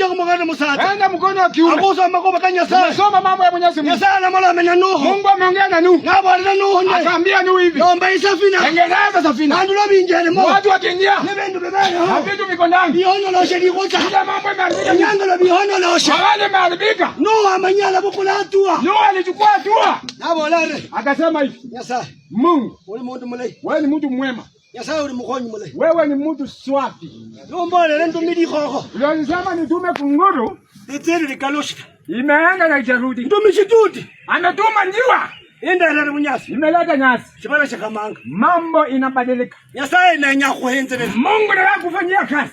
Nocha kumukana musatsa. Enda mkono wa kiume. Akusoma kuba ka Nyasaye. Soma mambo ya Mwenyezi Mungu. Nyasaye alamalame na Nuhu. Mungu ameongea na Nuhu. Nabolele Nuhu nde. Akaambia Nuhu hivi. Lomba isafina. Tengeneza safina. Bandu lobinjelemo. Watu wakiingia. Ne bindu bibereho. Na vitu viko ndani. Bihonoloshe likutsa. Ile mambo imeharibika. Enyangalo bihonoloshe. Hawali imeharibika. Nuhu amanyala bukula hatua. Nuhu alichukua hatua. Nabola ari. Akasema hivi. Nyasaye. Mungu. Uli mundu mulayi. Wewe ni mtu mwema. Nyasaye uli mukhonyi mulayi. Wewe ni mtu swafi. Nombolele ndumile ikhokho. Ulisema nitume kunguru. Litsili likalushila. Imeenda na ijarudi. Ndumi shituti. Ametuma njiwa. Indelele bunyasi. Imeleta nyasi. Shibala shikhamanga. Mambo inabadilika. Nyasaye nenya khuhenzelela. Mungu ndiye kufanyia kazi.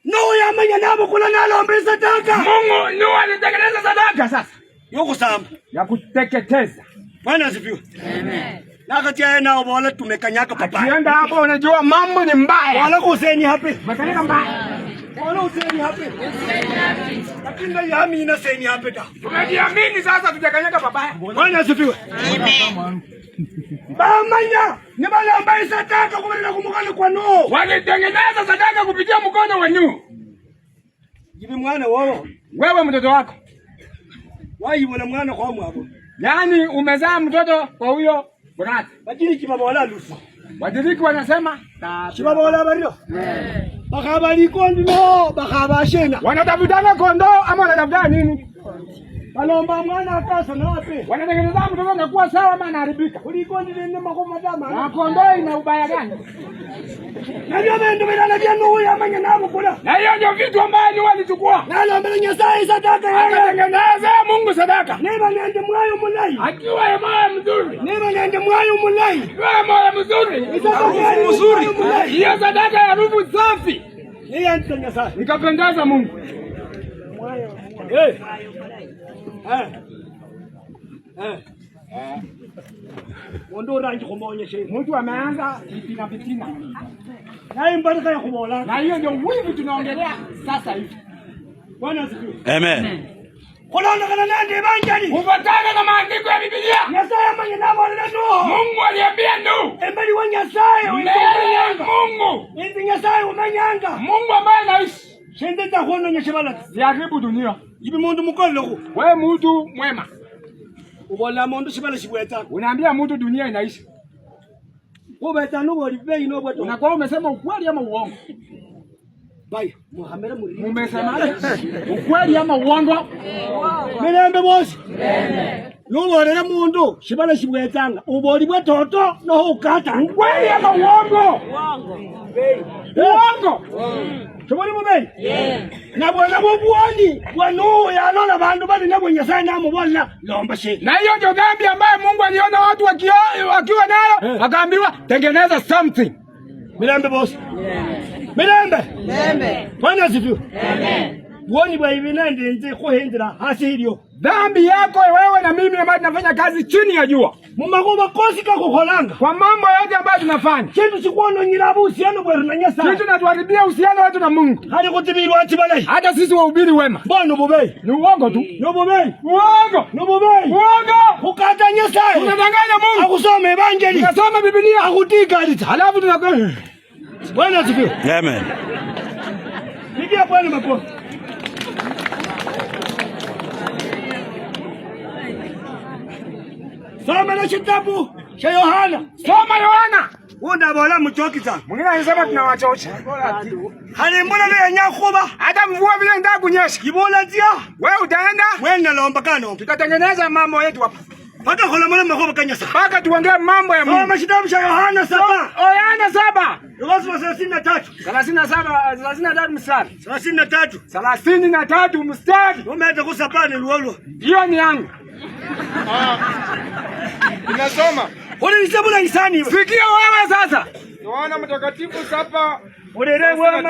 Nuhu yamanya nabukula nalomba isadaka. Mungu Nuhu alitengeneza sadaka sasa yokusamba ya kuteketeza. Bwana asifiwe. Amen. Nakati nawo bola tumekanyaka papa. Akienda hapo unajua mambo ni mbaya. Wala kuseni hape. Makalika mbaya. Wala useni hape. Lakini na yami ina seni hape ta. Tumejiamini sasa tujakanyaka babaya. Bwana asifiwe. Amen. Bamanya ni balomba isadaka kubalira kumukana kwa Nuhu. Walitengeneza sadaka kupitia mkono wa Nuhu. Jibi mwana wowo. Wewe mtoto wako. Wayibona mwana kwa mwabo. Yaani umezaa mtoto kwa huyo brother. Bajiriki babola lufu. Wajiriki wanasema Shibabola bario. Bakhaba likondi no bakhaba shena. Wanatafutana kondoo ama wanatafutana nini? Balomba mwana akasa nape. Wanatengeneza mtoto anakuwa sawa ama anaharibika. Kulikondi linde makoma dama. Na kondoo ina ubaya gani? Nabyo bindu bilala bya Nuhu yamanya nabukula. Na hiyo ndio vitu ambayo Nuhu alichukua. Nalombela Nyasaye sadaka yeye. Akatengeneza Mungu sadaka. Niba nende mwayo mulayi. Akiwa ya moyo mzuri. Niba nende mwayo mulayi. Akiwa ya moyo mzuri. Harufu mzuri. Hiyo sadaka ya harufu safi. Niyanza Nyasaye. Ikapendeza Mungu. Eh. Eh. Eh. Mundu urangi khumonyesha. Mtu ameanza fitina fitina. Naye mbarika ya khubola. Na hiyo ndio wivu tunaongelea sasa hivi. Bwana asifiwe. Amen. Khulondokhana nende evanjeli. Kufuatana na maandiko ya Biblia. Nyasaye amanye nabolele Nuhu. Mungu aliambia Nuhu. Embeli wa Nyasaye Mbele ya Mungu. Inzi Nyasaye umanyanga. Mungu ambaye anaishi. Shendeta khuononya shibala. Siharibu dunia. Ibi mundu mukolokhu. Wewe mtu mwema. Ubola mundu shibala shibwetsa. Unaambia mtu dunia inaisha. Khubetsa noboli bei nobwa. Unakuwa umesema ukweli ama uongo? Baya, muhamere muri. Mumesemaje? Ukweli ama uongo? Milembe bosi. Nubolele mundu shibala shibwetsanga uboli bwa toto noho ukata. Ukweli ama uongo? Uongo. Shiboli mubei? Nabona bubwoni bwa Nuhu yalola bandu bali nabwo Nyasaye namubolela lomba shina. Na hiyo ndio dhambi ambayo Mungu aliona watu wakiwa nayo, akaambiwa tengeneza something. Milembe bosi. Milembe. Milembe. Bwana asifiwe. Amen. Bwoni bwa ibi nende nzi khuhindira hasi ilyo. Dhambi yako wewe na mimi ambayo tunafanya kazi chini ya jua. Mumakhuba kosi kakhukholanga. Kwa mambo yote ambayo tunafanya. Chindu sikhwononyela buhusiano bweru na Nyasaye. Kitu natuharibia uhusiano wetu na Mungu. Khali khutsibilwa tsibalayi. Hata sisi wahubiri wema. Mbona bubeyi? Ni uongo tu. Ni bubeyi. Uongo. Ni bubeyi. Uongo. Khukata Nyasaye. Tunadanganya Mungu. Akhusoma evanjeli. Tunasoma Biblia. Akhutikalitsa. Halafu tunakuwa Bwana asifiwe. Amen. Pigia Bwana makofi. Soma na kitabu cha Yohana. Soma Yohana. Unda bola muchokitsa. Mwingine anasema tunawachosha. Khali mbula leyenya khuba. Hata mvua vile inataka kunyesha. Ibola tsia. Wewe utaenda? Wewe nalomba kano. Tutatengeneza mambo yetu hapa. Paka khola makhuba ka Nyasaye. Paka tuongee mambo ya Mungu. Soma kitabu cha Yohana 7. Yohana 7. Ukurasa wa 33. 37 33 mstari. 33. 33 mstari. Umeenda kusapani luolo. Hiyo ni yangu. Inasoma Ulinisebula isani. Sikia wewe sasa. Yohana Mtakatifu 7 Ulele wewe